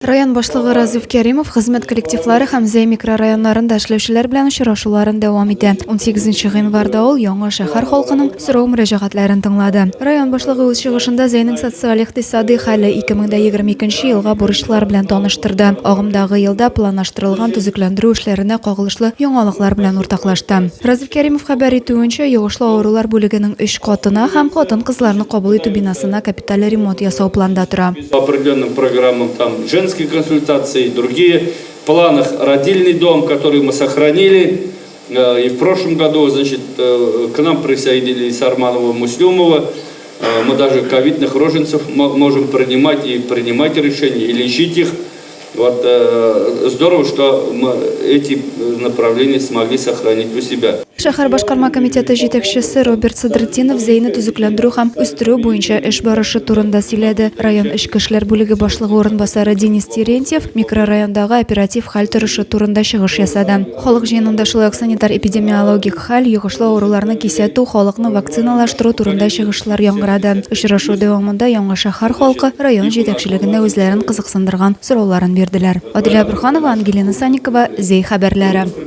Район башлыгы Разиф Кәримов хезмәт коллективлары һәм Зәй микрорайоннарында эшләүчеләр белән очрашуларын дәвам итә. 18 гыйнварда ул яңа шәһәр халкының сорау-мөрәҗәгатьләрен тыңлады. Район башлыгы үз чыгышында Зәйнең социаль-икътисадый хәле, 2022 елга бурычлар белән таныштырды, агымдагы елда планлаштырылган төзекләндерү эшләренә кагылышлы яңалыклар белән уртаклашты. Разиф Кәримов хәбәр итүенчә, йогышлы авырулар бүлегенең өч катына һәм хатын-кызларны кабул итү бинасына капиталь ремонт ясау планда тора. По определенным программам там женские консультации, другие. В планах родильный дом, который мы сохранили. Э, и в прошлом году, значит, э, к нам присоединились Арманова, Муслюмова. Э, мы даже ковидных роженцев можем принимать и принимать решения, и лечить их. Вот здорово, что мы эти направления смогли сохранить у себя. Шәһәр башкарма комитеты җитәкчесе Роберт Садретдинов Зәйне төзекләндерү һәм үстерү буенча эш барышы турында сөйләде. Район эчке эшләр бүлеге башлыгы урынбасары Денис Терентьев микрорайондагы оператив хәл торышы турында чыгыш ясады. Халык җыенында шулай ук санитар-эпидемиологик хәл, йогышлы авыруларны кисәтү, халыкны вакциналаштыру турында чыгышлар яңгырады. Очрашу дәвамында яңа шәһәр халкы район җитәкчелегенә үзләрен кызыксындырган сорауларын бирделәр. Аделя Борһанова, Ангелина Санникова, Зәй хәбәрләре.